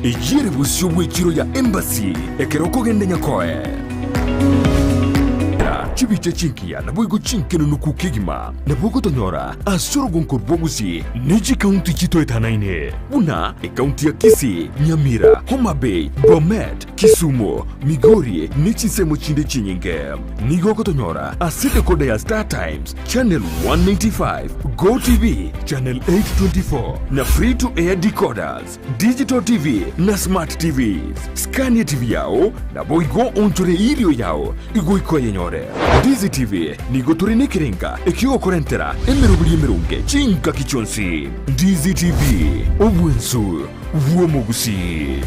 Eyio ere bosio bw'echiro ya Embassy ekero okogenda Nyakoe. Chibicha chingiya naboigo chinkenunuku kegima nabo ogotonyora ase orogonko rwa Gusii ne chikaunti chitoetanaine buna ekaunti ya Kisii, Nyamira, Homa Bay, Bomet, Kisumu, Migori ne chinsemo chinde chinyinge. Nigo ogotonyora ase decoder ya Star Times, Channel 195, Go TV, Channel 824 na Free to Air decoders, Digital TV na Smart TVs. Skania TV yao naboigo onchore erio yao igoika oyenyore. Ndizi TV nigo tore nekerenga ekiogokorentera emeroberi emeronge chingaki chionsi. Ndizi TV, obwensu bw'omogusii.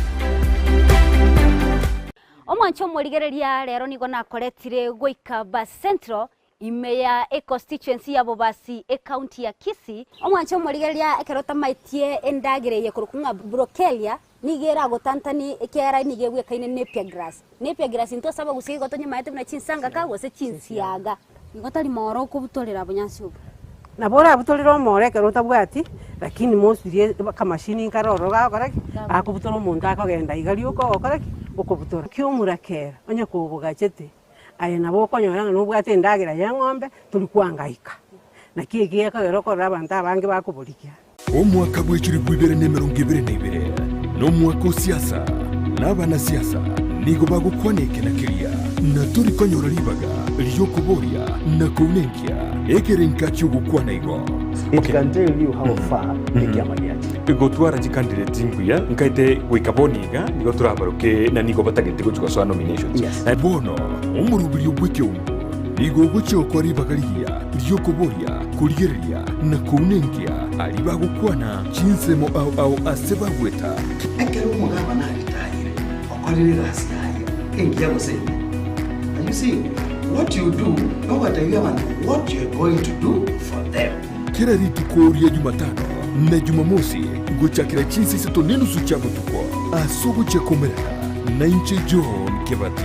Omwanche omorigereria rero nigo nakoretire goika Bas Central ime ya econstituency ya Bobasi ecounty ya Kisii. Omwanche omorigereria ekero otamaetie endagera eye ekorokwa ng'a Brockelia nigo eragotantanie ekiagera nigo egwekaine Napier grass. Napier grass intwe ase abagusii igo tonyemaete buna chinsangaka gose chinsiaga. Igo tari mooro okobutorera obonyansi obo. Nabo orabutorere omoro ekero otabwati, lakini mostly akamashini nkare ororo gagokora ki? Gakobutora omonto akogenda iga rioka ogokora ki? Okobutora. Ki omorakera onye kobogachete, aye nabo okonyora ng'a nobwate endagera ya eng'ombe, tori koangaika. Naki eki gekogera okorora abanto abange bakoborigia. Omwaka bw'echilifu ibere na emerongo ebere na ibere nomwaka o siasa, na abanasiasa nigo bagokwana eke na keria, na tori konyora ribaga ri'okoboria na kounenkia ekerenka ki'ogokwana igo. It can tell you how far ekiama giachire. Gotwara chicandidate mbuya nkaete goika bono iga nigo torabaroke na nigo batagete gochia gosoa nominations. Yes. Bono omoroberio bw'ekeungo nigo ogochia gokora ribaga rigiya ri'okoboria, korigereria, na kounenkia aria bagokwana chinsemo ao ao ase bagweta. Ekero omogabana aritayire, okorire egasi yaye engiya gose embe. And you see, what you do, nogotebia abanto what you are going to do for them. Kera rituko ria Jumatano na Jumamosi gochakera chinsa isato nenusu chia botuko ase ogochia komerana nainche John Kebati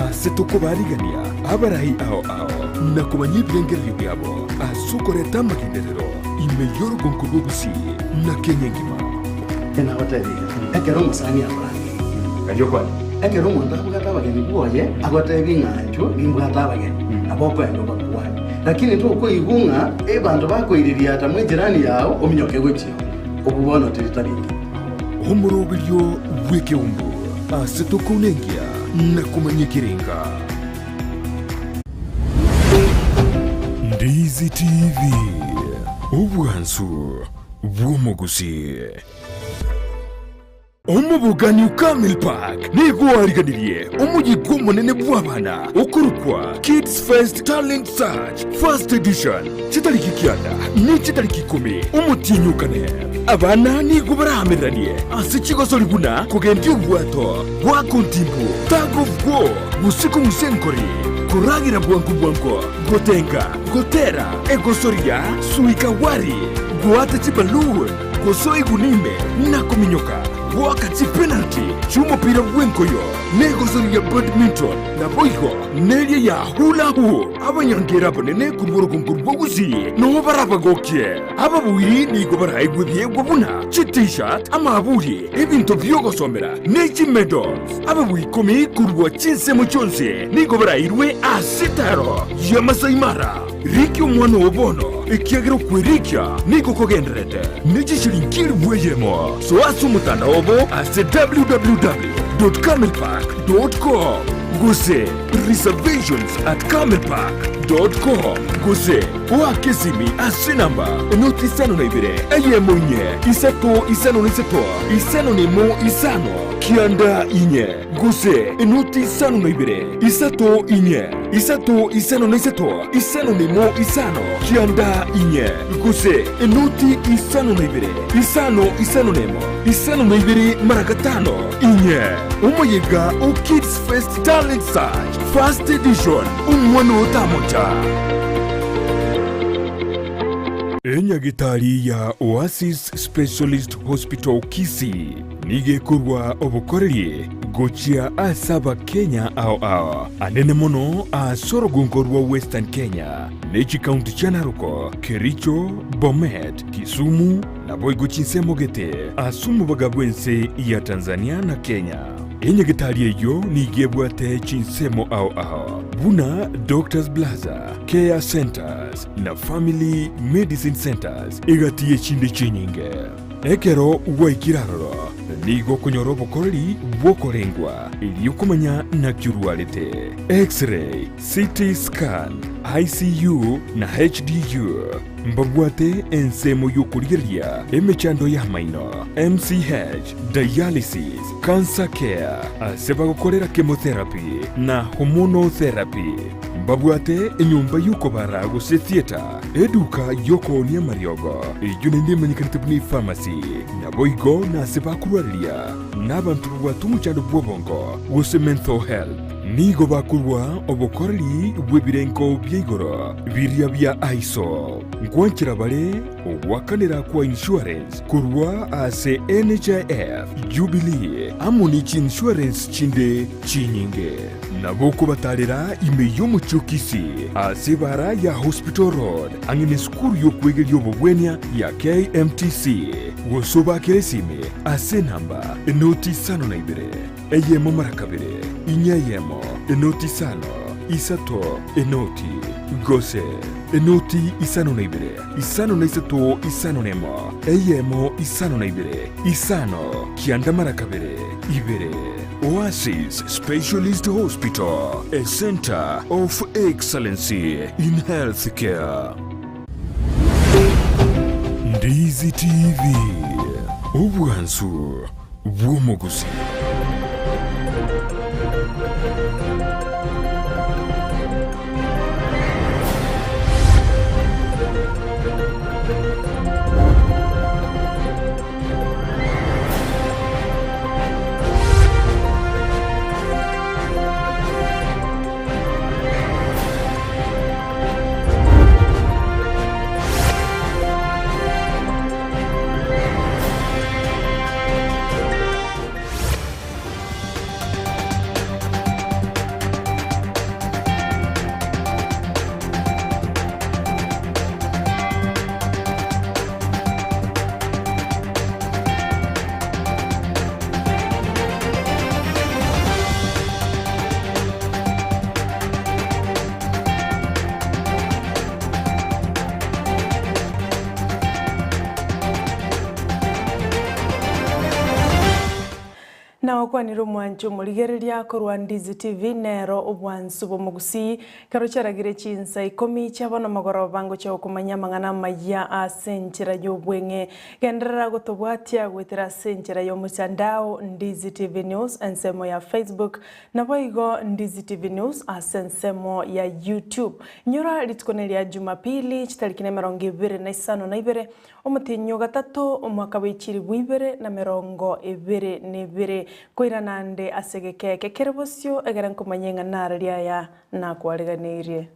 ase tokobarigania abarai ao ao na komanya ebirengererio biabo ase okoreta amagenderero ime y'orogonko rw'Ogusii na Kenya engima. Nagotebirie, ekero omosani akorangeria, Karia okwane. ekero omonto abwate abageni bwoye, agotebi ng'a inchuo nimbwate abageni, nabo okoenda obakwane. Lakini tokoigwa ng'a abanto bakoiriria ata mw'ejirani yao ominyoke gochia oo, obwo bono teri tari engiya. Omoroberio bw'ekeumbu ase tokounenkia na komanya ekerenga. Ndizi TV, obwansu bw'omogusii. Omobogani o Camel Park nigo oariganirie omoyega omonene bw'abana okorokwa Kids Fest Talent Search First Edition chitariki kianda ne chitariki ikomi omotienyi o kane. Abana nigo baraamereranie ase chigosori buna kogendia obwato, goaka ontimbu, tug of war, gose kong'usa enkori, koragera bwango bwango, gotenga, gotera, egosoria, suika wari, goata chiballoon, gosoa iguni ime na kominyoka, goaka chipenalty chi'omopira bw'enkoyo, na egosoria ya badminton, naboigo neria ya hula hoop. Abanyangera abanene korwa orogongo rwa Gusii noo barabagokie. Ababuiri nigo baraegwe ebiegwa buna chi-t-shirt, amaaburi, ebinto bi'ogosomera, ne chimedals. Ababui ikomi korwa chinsemo chionsi nigo barairwe ase etaaro ya Masai Mara. Rikia omwana oo bono, ekiagera okwerikia nigo kogendererete ne chishilingi elifu eyemo. Soa ase omotandao obo ase www.camelpark.com gose reservations at camelpark.com gose oake esimi ase enamba enoti isano na ibere eyemo inye isato isano na isato isano na emo isano kianda inye gose enoti isano na ibere isato inye isato isano na isato isano na emo isano kianda inye gose enoti isano na ibere isano isano na emo isano na ibere mara gatano inye. Omoyega o Kids Fest Talent Search First Edition omwana otamocha. Enyagitari ya Oasis Specialist Hospital Kisii nigo ekorwa obokoreri. gochia ase Abakenya ao ao, anene mono ase orogongo rwa Western Kenya ne chikaunti chia Narok, Kericho, Bomet, Kisumu, naboigo chinsemo gete ase omobaga bw'ense ya Tanzania na Kenya. Enyagetari eyio nigo ebwate chinsemo ao ao buna Doctors Plaza, Care Centers na Family Medicine Centers egati y'echinde chinyinge. Ekero gwaikire aroro, nigo okonyora obokoreri bw'okorengwa erio komanya naki orwarete, X-ray, CT scan, ICU na HDU. Mbabwate ensemo y'okorigereria emechando y'amaino, MCH, dialysis, cancer care, ase bagokorera chemotherapy na hormonal therapy. Mbabwate enyomba y'okobara gose theatre, eduka y'okoonia amariogo, eyio naende emanyekanete buna epharmacy, naboigo nase bakorwareria nabanto babwate omochando bw'obongo gose mental health. Nigo bakorua obokoreri bw'ebirengo bia igoro biria bia ISO. Nkwanchera bare ogoakanera kwa insurance korwa ase NHIF, Jubilee amo ne chiinsurance chinde chinyinge. Nabo okobatarera ime y'omochie o Kisii ase ebara ya Hospital Road ang'e nesukuru y'okwegeria obobwenia ya KMTC gose obakere esimi ase enamba enoti isano na ibere eyemo mara kabere inya eyemo enoti isano isato enoti gose enoti isano na ibere isano na isato isano nemo eyemo isano na ibere isano kianda mara kabere ibere. Oasis Specialist Hospital, a centre of excellency in healthcare. Ndizi TV, obwansu bw'omogusi. Nagokwanire omwanchi omorigereria korwa Ndizi TV nero obwansu bw'omogusii Ekero chiaragire chinsa ikomi chia bono mogoroba ngochia gokomanyia amang'ana amayia ase enchera y'obweng'e. Genderera gotobwatia goetera ase enchera y'omotandao Ndizi TV News ensemo ya Facebook, naboigo Ndizi TV News ase ensemo ya YouTube. Inyora rituko neria Jumapili chitariki nemerongo ebere na isano na ibere Omotienyi o gatato, omwaka bwe chilifu ibere na merongo ebere na ebere, koirana ande ase egeka eke kere bosio, egere nkomanye ng'a nararia aya nakwareganeirie.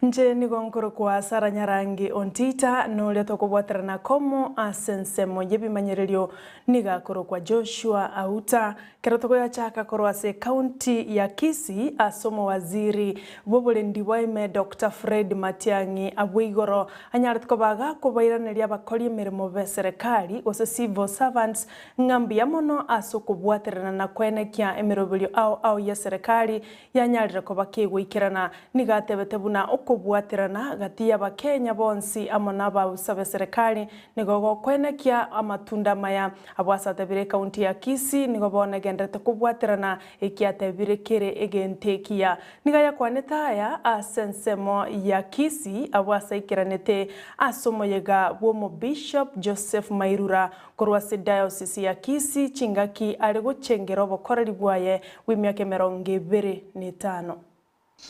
Inche nigo nkorokwa Sarah Nyarangi Ontita, na oria tokobwaterana komo ase ensemo y'ebimanyererio nigo akorokwa Joshua Auta. Ekero togoyachaka korwa ase ecounty ya Kisii ase omowaziri bw'oborendi bwa ime Doctor Fred Matiang'i abwo igoro anyarete koba gakobairaneria abakori emeremo b'eserekari gose civil servants ng'a mbuya mono ase okobwaterana na koenekia emeroberio ao ao y'eserekari yanyarire koba kegoikerana. Nigo atebete buna okobwaterana gati y'Abakenya bonsi amo n'ababusa b'eserekari nigo gokoenekia amatunda amaya. Abwo ase atebire ekaunti ya Kisii nigo bono egendererete kobwaterana eki atebire kere egento ekiya. Nigo ayakwanete aya ase ensemo ya Kisii abwo ase aikeranete ase omoyega bw'Omobishop Joseph Mairura Korwa ase Diocese ya Kisii chingaki are gochengera obokoreri bwaye bw'emiaka emerongo ebere na etano.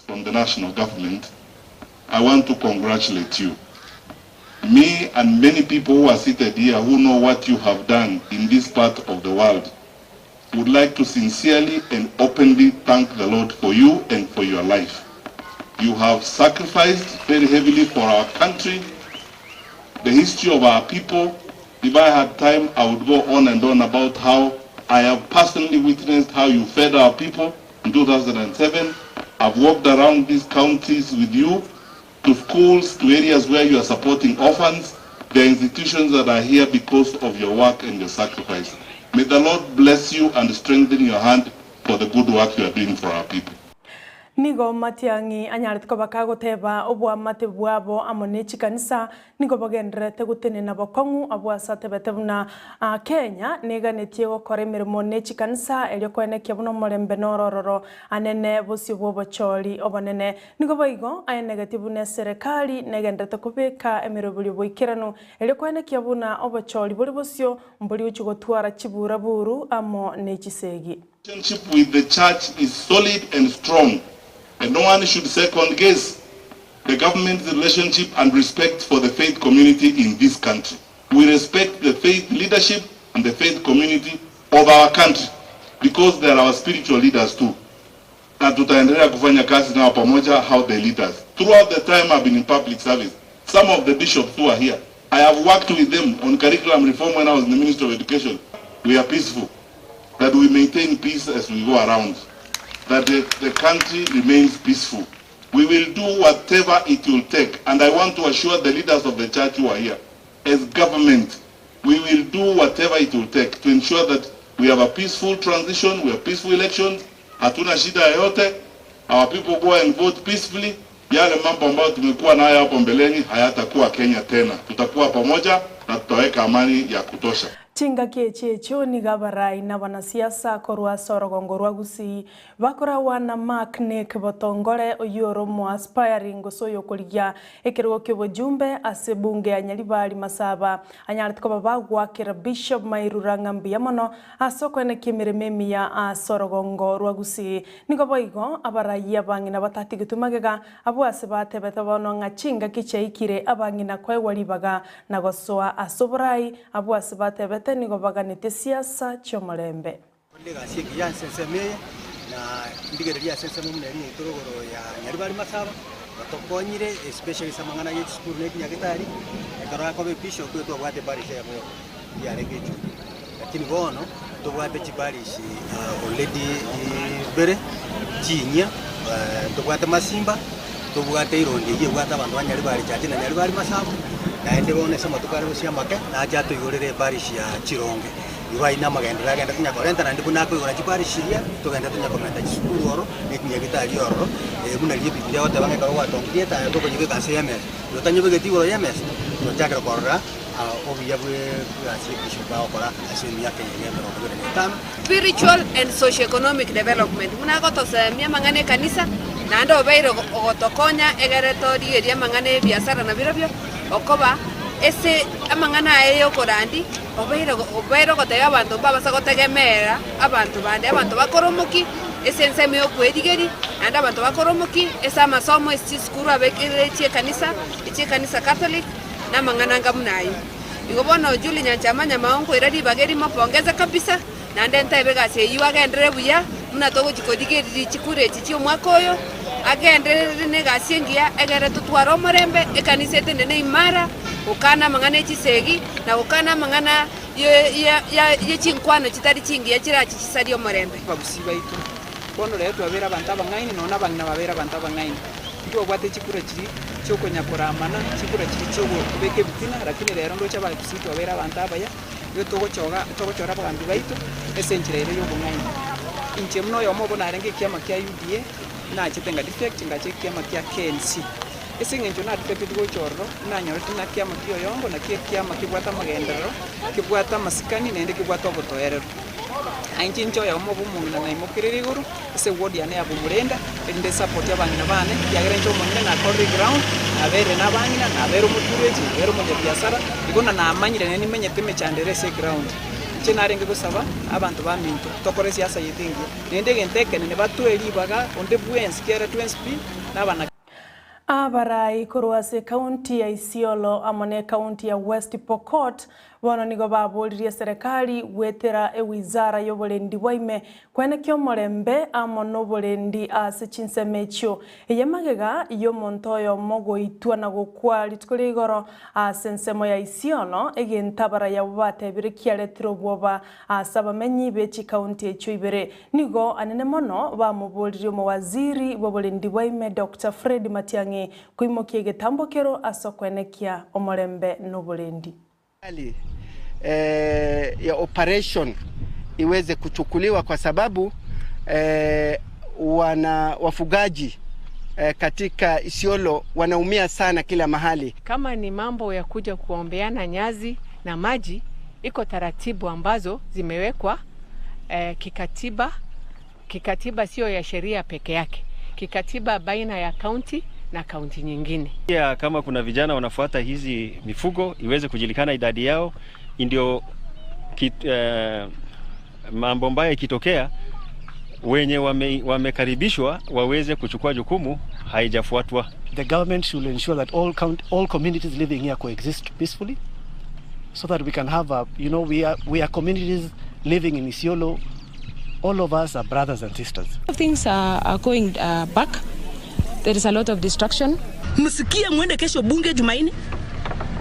From the national government, I want to congratulate you. Me and many people who are seated here who know what you have done in this part of the world. would like to sincerely and openly thank the Lord for you and for your life. You have sacrificed very heavily for our country, the history of our people. If I had time, I would go on and on about how I have personally witnessed how you fed our people in 2007. I've walked around these counties with you to schools, to areas where you are supporting orphans. There are institutions that are here because of your work and your sacrifice. May the Lord bless you and strengthen your hand for the good work you are doing for our people. Nigo Matiang'i anyarete koba kagoteba oboamate bwabo amo ne chikanisa nigo bogendererete gotenena bokong'u abwo ase atebete buna Kenya neganetie gokora emeremo ne chikanisa erio koenekia buna omorembe noro ororo anene bosio bw'obochori obonene. Nigo boigo aenegetie buna eserekari negendererete kobeka emeroberio boikeranu erio koenekia buna obochori bore bosio mbori gochia gotwara chiburaburu amo ne chisegi. Relationship with the church is solid and strong and no one should second guess the government's relationship and respect for the faith community in this country. We respect the faith leadership and the faith community of our country because they are our spiritual leaders too. Na tutaendelea kufanya kazi nao pamoja how they lead us. Throughout the time I've been in public service, some of the bishops who are here, I have worked with them on curriculum reform when I was in the Ministry of Education. We are peaceful. That we maintain peace as we go around. That the, the country remains peaceful. We will do whatever it will take. And I want to assure the leaders of the church who are here, as government, we will do whatever it will take to ensure that we have a peaceful transition, we have peaceful elections, hatuna shida yoyote, our people go and vote peacefully. Yale mambo ambayo tumekuwa nayo hapo mbeleni hayatakuwa Kenya tena. Tutakuwa pamoja na tutaweka amani ya kutosha. Chingaki echi echio nigo abarai na abanasiasa korwa ase orogongo rwa Gusii bakoragwa na Mark Nick Botongore oyio ore omoaspiring gose oyokorigia ekerogo ki'obojumbe ase ebunge ya Nyaribari Masaba anyarete koba bagoakera Bishop Mairura ng'a mbuya mono ase okoenekia emeremo emiya ase orogongo rwa Gusii. Nigo boigo abarai abang'ina batatigetwe magega abwo ase batebete bono ng'a chingaki chiaikire abang'ina koegwa ribaga na gosoa ase oborai, abwo ase batebete nigo baganetie siasa chi'omorembe. Korende egasi engiya ase ensemo eye, na ndigererie ase ensemo buna eria yaito rogoro ya Nyaribari Masaba, batokonyire especially ase amang'ana ye chisukuru na echinyagitari, ekero akoba ebishop twabwate eparish eyemo yoka yarenge echumbi. Lakini bono ntobwate chiparish already ibere chinyia, ntobwate Masimba, ntobwate Irondi eyio ebwate abanto ba Nyaribari Church na Nyaribari Masaba, naende bono ase amatuko are gose amake nache atoigorere eparish ya Chironge. Igo ayio namagenderero agende tonya korenta naende buna akoigora chiparish chiria, togende tonya komenta chisukuru ororo, na echinyagitari ororo, buna riria Ebibilia egoteba ng'a ekero gwatongirie etaya tokonyebeka ase emesa, otanyebegeti igoro y'emesa, tochakire korora obuya bw'egasi y'ebishop bagokora ase emiaka eye ya emerongo ebere na etano. Spiritual and Socio-economic Development, buna agotosemia amang'ana ekanisa, naende obeire ogotokonya egere torigerie amang'ana y'ebiasara na birobio, okoba ase amang'ana aye y'okorandi, obeire obeire ogotebia abanto mbabasa gotegemeera abanto bande, abanto bakore omokia ase ensemo y'okwerigeria, naende abanto bakore omokia ase amasomo ase chisukuru abekire chi'ekanisa, echi'ekanisa Catholic, na amang'ana anga buna ayio. Igo bono Julie Nyanchama Nyamao nkoira ribaga eri mopongeze kabisa, naende ntebe egasi eyio agenderere buya, buna togochia korigereria chikura echi chi'omwaka oyo, agenderere na egasi engiya egere totware omorembe, ekanisa etenene imara, gokana amang'ana e chisegi, na gokana amang'ana ye chinkwano chitari chingiya chirache chisarie omorembe. Abagusii baito, bono rero twabeire abanto abang'aini, nonya na abang'ina babeire abanto abang'aini. Ntwabwate chikura chiria chiokonya koramana, chikura chiria chiokobeka ebitina, lakini rero ndoche abagusii twabeire abanto abaya, nigo togochoga togochora abagambi baito ase enchera ere y'obong'aini. Inche buna oyomo obo narenge ekiama kia UDA, nachete nga defect ngacha ekiama kia KNC. Ase eng'encho na defected gocha ororo, nanyorete ng'a ekiama kia oyongo nakio ekiama kebwate amagenderero, kebwate amasikani naende kebwate obotoereru. Na inche inche oyomo obo omong'ina naimokerire igoro ase eward yane ya Bomurenda, erinde nsupport abang'ina bane, ekiagera inche omonyene nakorire eground, naberire na abang'ina, nabere omoturechi, nabere omonyabiasara, igo na namanyire naende nimenyete emechando ere ase eground. Inche narenge gosaba abanto baminto, tokore esiasa yaito engiya, naende egento ekenene batoe ribaga onde bwensi kiagera twensi pi nabana. Abarai korwa ase ekaunti ya Isiolo amo na ekaunti ya West Pokot bono nigo baboririe eserekari goetera ewizara y'oborendi bwa ime kwenekia omorembe amo noborendi ase chinsemo echio. Eye magega y'omonto oyomo goitwa na gokwa rituko ria igoro ase ensemo ya Isiolo, egento abarai abwo batebire kiaretire obwoba ase abamenyi be chikaunti echio ibere. Nigo anene mono bamoboririe omowaziri bw'oborendi bwa ime Doctor Fred Matiang'i koimokia egetambo kero ase okoenekia omorembe na oborendi. Hali ya operation iweze kuchukuliwa kwa sababu wana wafugaji katika Isiolo wanaumia sana kila mahali. Kama ni mambo ya kuja kuombeana nyazi na maji, iko taratibu ambazo zimewekwa kikatiba. Kikatiba sio ya sheria peke yake, kikatiba baina ya kaunti na kaunti nyingine. Pia kama kuna vijana wanafuata hizi mifugo iweze kujulikana idadi yao, ndio mambo mbaya ikitokea wenye wamekaribishwa waweze kuchukua jukumu, haijafuatwa. The government should ensure that all communities living here coexist peacefully so that we can have a, you know, we are communities living in Isiolo. All of us are brothers and sisters. Things are going back. There is a lot of destruction. Msikie mwende kesho bunge Jumanne,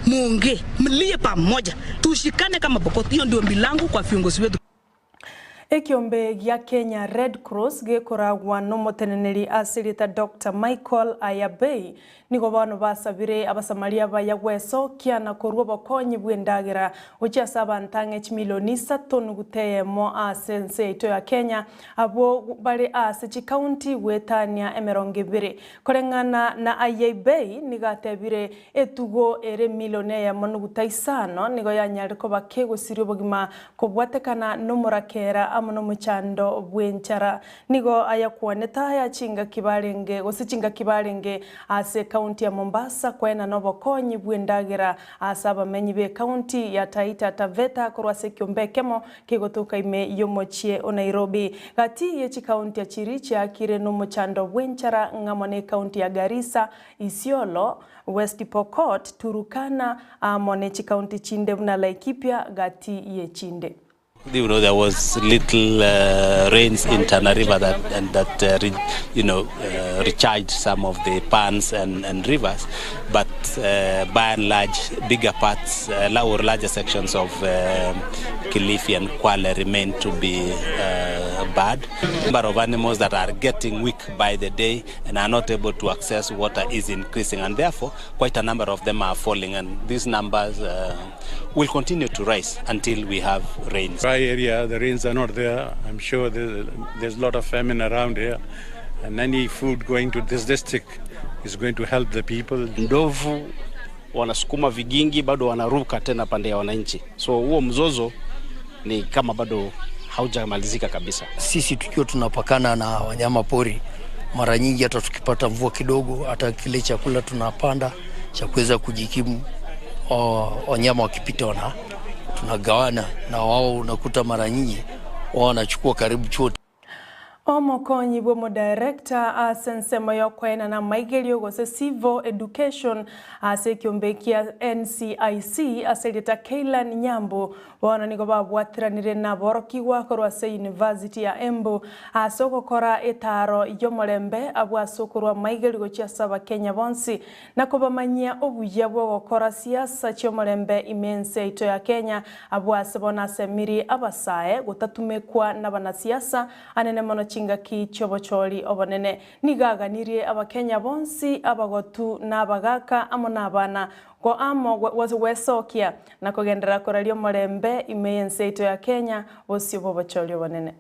muongee, mlie pamoja, tushikane kama Pokot. Hiyo ndio milango kwa viongozi wetu. Ekiombe gia Kenya Red Cross gikoragwa n'omoteneneri asirita Dr. Michael Ayabei nigo bono basabire abasamaria baya gwesokia na korwa obokonyi bwa endagera gochia ase abanto ang'e chimilioni isato nuguteyemo ase ense yaito ya Kenya abwo bare ase chikaunti gwetania emerongo ebere koreng'ana na Ayabei nigo atebire etugo ere milioni eyemo nuguta isano nigo yanyare koba kegosiria obogima kobwatekana n'omorakera amo n'omochando bw'enchara nigo ayakwanete aya chingaki barenge gose chingaki barenge ase kaunti ya Mombasa kwena n'obokonyi bw'endagera ase abamenyi be kaunti ya Taita Taveta korwa ase ekiombe ekemo kegotoka ime y'omochie o Nairobi gati ye chikaunti achiri chiakire n'omochando bw'enchara ng'amo na ekaunti ya Garissa, Isiolo, West Pokot, Turukana amo ne chikaunti chinde buna Laikipia gati ye chinde. You know, there was little rains in Tana River that recharged some of the ponds and rivers, but by and large, bigger parts or larger sections of Kilifi and Kwale remain to be bad. Number of animals that are getting weak by the day and are not able to access water is increasing, and therefore quite a number of them are falling, and these numbers will continue to rise until we have rains. Dry area, the rains are not there. I'm sure there's a lot of famine around here, and any food going to this district is going to help the people. Ndovu wanasukuma vigingi bado wanaruka tena pande ya wananchi, so huo mzozo ni kama bado haujamalizika kabisa. Sisi tukiwa tunapakana na wanyama pori, mara nyingi hata tukipata mvua kidogo, hata kile chakula tunapanda cha kuweza kujikimu, wanyama wakipita wana tunagawana na wao, unakuta mara nyingi wao wanachukua karibu chote. Omokonyi bwa omodirector ase ensemo ya okoena na maigerio gose civil education ase ekiombe kia NCIC ase erieta Keilan Nyambo bono nigo babwatiranire na borokigwa korwa ase University ya Embu ase ogokora etaro y'omorembe abwo ase okorwa maigerio gochia ase abakenya bonsi na kobamanyia obuya bwa ogokora siasa chi'omorembe ime ense yaito ya Kenya abwo ase bono asemiri abasae gotatumekwa na abanasiasa anene mono chingaki chiobochori obonene nigaganirie abakenya bonsi abagotu na abagaka amo na abana ko amo gwesokia na kogenderera koraria omorembe ime y'ense yaito ya Kenya bosio bobochori obonene.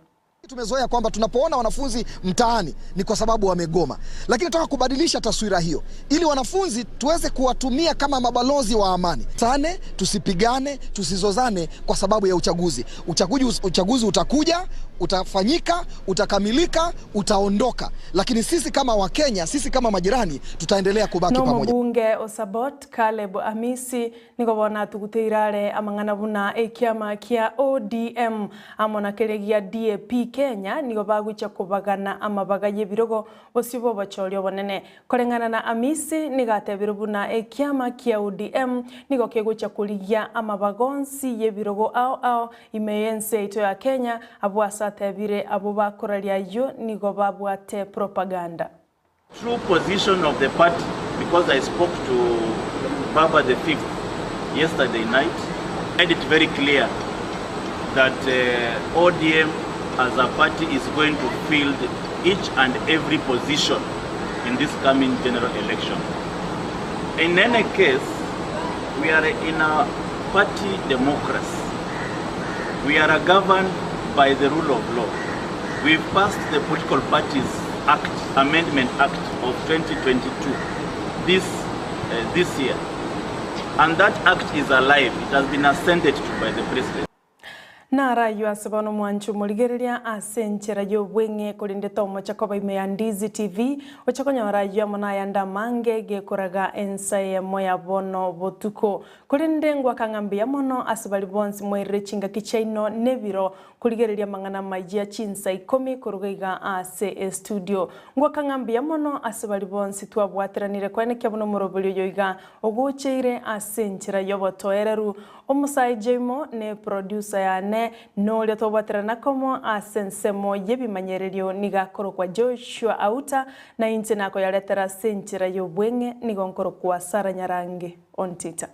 Tumezoea kwamba tunapoona wanafunzi mtaani ni kwa sababu wamegoma, lakini nataka kubadilisha taswira hiyo ili wanafunzi tuweze kuwatumia kama mabalozi wa amani. Sane, tusipigane, tusizozane kwa sababu ya uchaguzi. Uchaguzi utakuja, utafanyika, utakamilika, utaondoka, lakini sisi kama Wakenya, sisi kama majirani tutaendelea kubaki pamoja. Nomobunge o Sabot Caleb Amisi nigo bono atuguteire are amang'ana buna ekiama kia ODM amo na keria gia DAP Kenya nigo bagochia kobagana amabaga y'ebirogo bosio bw'obochori obonene. Koreng'ana na Amisi nigo atebire buna ekiama kia ODM nigo kegochia korigia amabaga onsi y'ebirogo ao ao ime y'ense yaito ya Kenya, abwo ase atebire abwo bakoraria ayio nigo babwate propaganda. True position of the party because I spoke to Baba the fifth yesterday night made it very clear that uh, ODM as a party is going to field each and every position in this coming general election. In any case, we are in a party democracy. We are governed by the rule of law. We've passed the Political Parties Act, Amendment Act of 2022 this, this year. And that act is alive. It has been assented to by the president. Narayio ase bono omwanchi omorigereria ase enchera y'obweng'e, korende tomocha koba ime ya Ndizi TV, oche konyora ayio amo nayande amange gekoraga ensa eyemo ya bono botuko. Korende ngwaka ng'a mbuya mono ase baria bonsi mwairire chingaki chiaino nebiro korigereria amang'ana amayia chinsa ikomi koruga iga ase estudio. Ngwaka ng'a mbuya mono ase baria bonsi twabwateranire koenekia buna omoroberi oyo iga ogocheire ase enchera y'obotoereru. Omosae Jaymo ne producer yane noria twabwaterana komo ase ensemo y'ebimanyererio nigo akorokwa Joshua Auta na inche nakoyaretera ase enchera y'obweng'e nigo nkorokwa Sarah Nyarange Ontita.